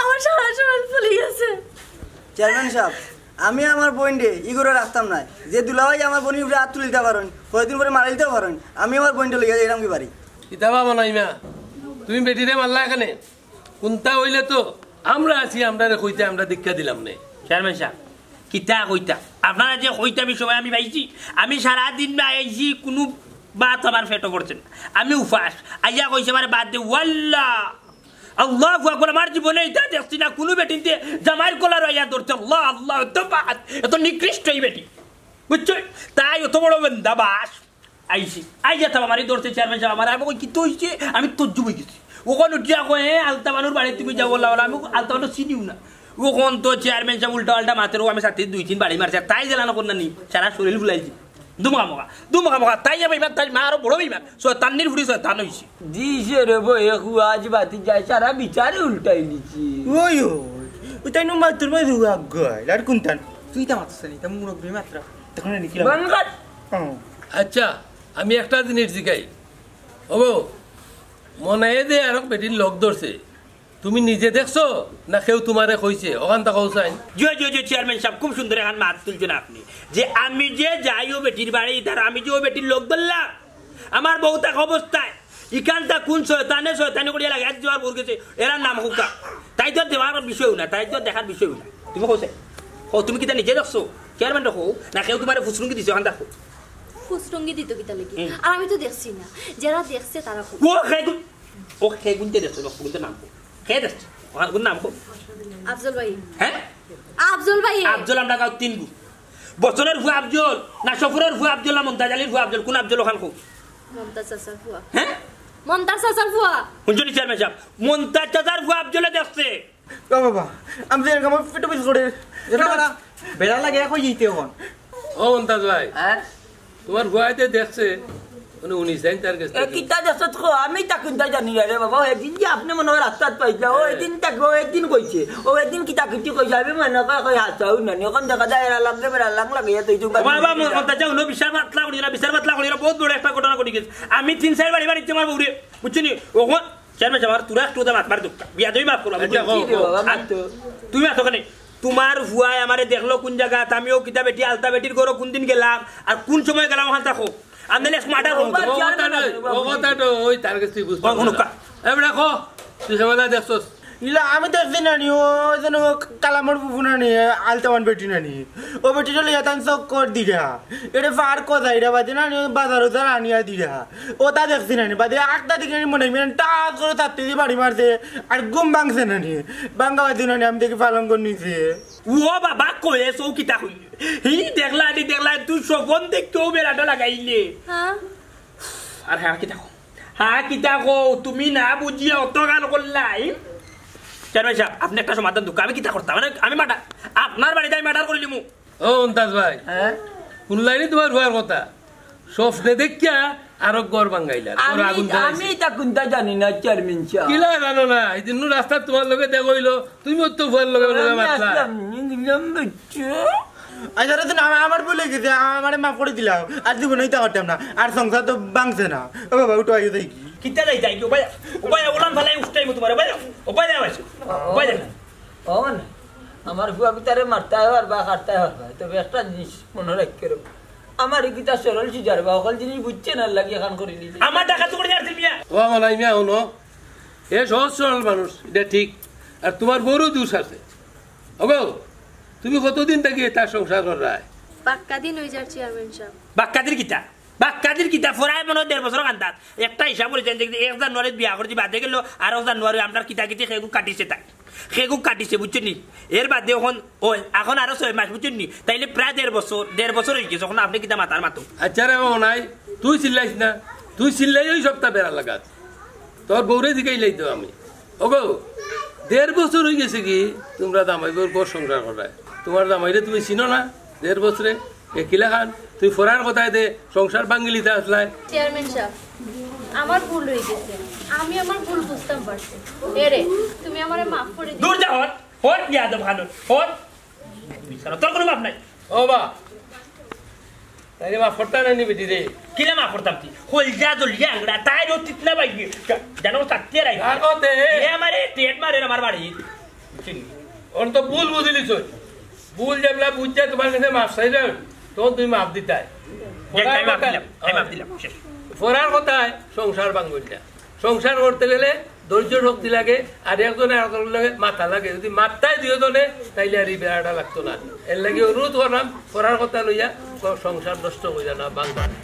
আমার সারা শরীল ফুলি গেছে। চেয়ারম্যান সাব, আমি আমার বইনরে ই ঘরো রাখতাম নায়। যে দুলাভাই আমার বইনর উপরে আত তুলিতা পারইন, কয়দিন পরে মারিলিতাও পারইন, আমি আমার বইনরে লইয়া যাইরাম কি বাড়ি। কিতা বা মনাইমা, তুমি বেটিরে মারলা কেনে? কুন্তা অইলে তো আমরা আছি, আমরারে কইতে আমরা দীক্ষা দিলাম নে। চেয়ারম্যান সাব, কিতা কইতা? আপনারা যে কইতা বিষয় আমি পাইছি, আমি সারা দিন না আইছি, কুনু ভাত আমার পেটো পড়ছে না, আমি উপাস। আইয়া কইছে আমারে বাদ দে, ওয়াল্লা, আল্লাহু আকবার, আমার জীবনে ইতা দেখছি না, কুনু বেটিন্তে জামাইর কলার আইয়া ধরছে, আল্লাহ, আল্লাহ, এত বাদ, এত নিকৃষ্ট ই বেটি, বুঝছো? তাই অত বড় বেন্দা বাস। আইছি। আইয়া তো আমারে ধরছে চেয়ারম্যান সাব, আমারে, আমি কই, "কিতা অইছে?" আমি তজ্জুব অই গেছি। অখন উঠিয়া কয়, "এ, আলতা বানুর বাড়ি তুমি যাও, ওলা, ওলা।" আমি আলতা বানু চিনিও না। অখন তো চেয়ারম্যান সাব উল্টা পাল্টা মাতের, ও আমি সাথে দুই তিন বাড়ি মারছে। তাই জেলা না কর না নি, সারা শরীল ফুলাইছি। দুমুখা মুখা, দুমুখা মুখা। তাই আবার ইমান, তাই মা আরো বড় ইমান। শয়তানির ফুড়ি শয়তান অইছে। দিছে রে বউ, এক ওয়াজ বাতি যায়, সারা বিচারে উল্টাই দিছে। ওই, ওই, ওই তাই নু মাতুর মাই রুয়া গয়। আর কুন্তান? তুই তা মাতছ নি, তা মুরব্বি মাত্রা। তখন নাকি বন্ধ কর। আচ্ছা, আমি একটা জিনিস জিগাই। ওগো, মনাইয়ে যে আরক বেটির লগ ধরছে, তুমি নিজে দেখছো না কেউ তোমারে কইছে? অখানতা কও চাইন। জি, জি, জি, চেয়ারম্যান সাব, খুব সুন্দর এখান মাত তুলছইন আপনি। যে আমি যে যাই ও বেটির বাড়ি, তার আমি যে ও বেটির লগ ধরলাম, আমার বউ থাকা অবস্থায় ইখানতা কুন শয়তানে শয়তানি করিয়া লাগাই দিছে, আমার বউর গেছে, এরার নাম কউক্কা। তাই তো দেখার বিষয় না, তাই তো দেখার বিষয় না। তুমি কও চাইন, কও, তুমি কিতা নিজে দেখছো? চেয়ারম্যানরে কও, না কেউ তোমারে ফুসরুঙ্গি দিছে, অখানতা কও। ফুসরুঙ্গি দিত কিতা লাগি? হুম। আর আমি তো দেখছি না, যারা দেখছে তারা কও। ও কে গুন-, ও কে গুনতে দেখছো, ও গুনতে নাম কও। কে দেখছো? ও গুন নাম কও। আফজল ভাই। হ্যাঁ? আফজল ভাই। আফজল আমরা গাঁও তিন গু। বচনের ফুয়া আফজল, না সফুরর ফুয়া আফজল, না মন্তাজ আলীর ফুয়া আফজল, কুন আফজল অখান কও? মন্তাজ চাচার ফুয়া। হ্যাঁ? মন্তাজ চাচার ফুয়া। হুনছো নি চেয়ারম্যান সাব? মন্তাজ চাচার ফুয়া আফজলে দেখছে। ও বাবা, আমি যে এরকম আমার পেটো পিস করে। এটা বেড়া, বেড়া লাগে, এখন ইতে এখন। ও মন্তাজ ভাই, হ্যাঁ? তোমার ফুয়ায় তে দেখছে, মানে উনি যাইন তার গেছে। এ, কিতা দেখছো তো? আমি তা কুন্তা জানি না রে বাবা। ও এদিন যে আপনি মনে হয় রাস্তাত পাইছিলা, ও হ্যাঁ। এদিন তাকে, ও এদিন কইছে, ও এদিন কিতা কিতি কইছে, আমি মনে কয় কই হাছাউ নানি। অখন দেখা যায় এরা লাগবে, বেড়া লাগ লাগে, এত ইটু বাবা, বাবা, ম-, মন্তাজ চাচা, হুনো, বিচার পাতলা করিও না, বিচার পাতলা করিও না, বহুত বড় একটা ঘটনা ঘটি গেছে। আমি তিন চাইর বাড়ি বাড়ি আমার বউরে, বুঝছো নি? অখন চেয়ারম্যান সাব, আমার তুরা একটু মাত মার দুঃখ। বিয়াদবি মাফ করবা, আচ্ছা, বুঝলি? কও, কও। তুমি আছো কেনে? তোমার ফুয়ায় আমারে দেখলো কুন জাগাত, আমিও কিতা বেটি আলতা বেটির ঘরো কুন দিন গেলাম, আর কুন সময় গেলাম, অখানতা কও। আমি নাইলে মার্ডার করমু। ও কথা নয়, ও কথা নয়, ওই তার কাছে বুঝতে ও, হুনুক্কা। এ বেটা, কও, তুই সে বেলা দেখছস? ইলা, আমি দেখছি নানি, ও যেন কালামর ফুফু নানি, আলতামান বেটি নানি। ও বেটিরে লইয়া তান চক্কর দিরা। এরে ফার কথা, এরা বাদে নানি, বাজার উজার আনিয়া দিরা। ও তা দেখছি নানি, বাদে আখতা দেখি নানি মনে হয়, টাস করে তার তুই বাড়ি মারছে, আর ঘুম ভাঙছে নানি। ভাঙ্গা বাদে নানি, আমি দেখি পালঙ্গর নিচে। ও বাবা, কয়ে সৌ কিতা কইলে? হি দেখলা, হি দেখলা, তুই স্বপন দেখতেও বেড়াটা লাগাইলে। হ্যাঁ। আর হ্যাঁ, কিতা কও? হ্যাঁ, কিতা কও? তুমি না বুঝিয়া অত গান করলাই। চেয়ারম্যান সাব, আপনি একটা সমাধান দুঃখ, আমি কিতা করতাম? মানে, আমি মার্ডার, আপনার বাড়িত আমি মার্ডার করিলিমু। ও মন্তাজ ভাই, হ্যাঁ? হুনলায়নি তোমার ফুয়ার কথা? স্বপ্নে দেখিয়া আরো ঘর ভাঙ্গাইলা, ঘর আমি, আগুন জ্বালাইছে। আমি তা কুন্তা জানি না, চেয়ারম্যান সাব। কিলা জানো না? এই দিন রাস্তাত তোমার লগে দেখা অইলো, তুমিও তো ফুয়ার লগে লগে আমি মাতলা। আসলাম, নিলাম বুঝছো? আচ্ছা, রে, না, আমার ভুল অই গেছে, আমারে মাফ করি দিলাও। আর জীবনে ইতা করতাম না, আর সংসার তো ভাঙছে না। ও বাবা, উঠো, আইও দেখি। কিতা যাই, যাই, ও ভাই, ও ভাই, ওলান ফালাই উঠতাইমু তোমারে, ও ভাই, ও ভাই, ও ভাই। ও না, আমার ফুয়া পিতারে মারতায় পারবা, কাটতায় পারবা, তবে একটা জিনিস মনে রাখিও, আমার এই কিতা সরল সিজার বা অকল জিনিস বুঝছে না, লাগি এখান করি নিছে। আমার ডাকাতি করি আর দিবি না। ও আমার নাই মিয়া, হুনো, এ সহজ সরল মানুষ, ইটা ঠিক। আর তোমার বউরও দোষ আছে। ওগো, তুমি কতদিন থাকি তার সংসার কররায়? বাক্কা দিন অই যার, চেয়ারম্যান সাব। বাক্কা দিন কিতা? বাক্কা দিন কিতা? ফরায় মনে হয় দেড় বছর কান্দাত। একটা হিসাব করি চাইন যে এক জানুয়ারিত বিয়া করছি, বাদে গেল আর এক জানুয়ারি আপনার কিতা কিতি খেগু কাটিছে তাই। খেগু কাটিছে, বুঝছইন নি? এর বাদে এখন, ওই, এখন আরো ছয় মাস, বুঝছইন নি? তাইলে প্রায় দেড় বছর, দেড় বছর অই গেছে। এখন আপনি কিতা মাতার মাতো? আচ্ছা রে, ও নাই, তুই চিল্লাইস না, তুই চিল্লাই ওই সপ্তাহ বেড়া লাগাত। তোর বউরে জিগাইলাই তো আমি। ওগো, দেড় বছর অই গেছে কি তুমরা জামাই বউর ঘর সংসার কররায়? তুমার জামাইরে তুমি চিনো না? দেড় বছরে এ কিলাখান তুই ফরার কথায় দে সংসার ভাঙ্গিলিতা আছলায়। চেয়ারম্যান সাব, আমার ভুল অই গেছে, আমি আমার ভুল বুঝতাম পারছি। এরে, তুমি আমারে মাফ করি দিও। দূর যা, হট, হট, বিয়াদব খানর, হট। বিচার, তোর কুনু মাফ নাই। ও বা, তাইলে মাফ করতা না নি বেটিরে? কিলা মাফ করতাম তুই? কইলজা জ্বলিয়া আংড়া, তাই রো তিতলা বাইগি। জানো, তাত্তিয়া রাই। রাখো তে। এ আমারে টেট মারের আমার বাড়ি। বুঝলি? অন তো ভুল বুঝিলিছস। ভুল যেবলা বুঝিয়া তুমার গেছে মাফ চাইলাম, তখন তুমি মাফ দিতায়। দেখ, আমি মাফ দিলাম, আমি মাফ দিলাম, শেষ। ফরার কথায় সংসার ভাঙ্গইল না। সংসার করতে গেলে ধৈর্য শক্তি লাগে, আর একজনে আরকজনর লগে মাতা লাগে। যদি মাততায় দুইওজনে, তাইলে আর ই বেড়াটা লাগতো না। এরলাগি অনুরোধ করলাম, ফরার কথা লইয়া স-, সংসার নষ্ট কইরা না, ভাঙ্গবা না।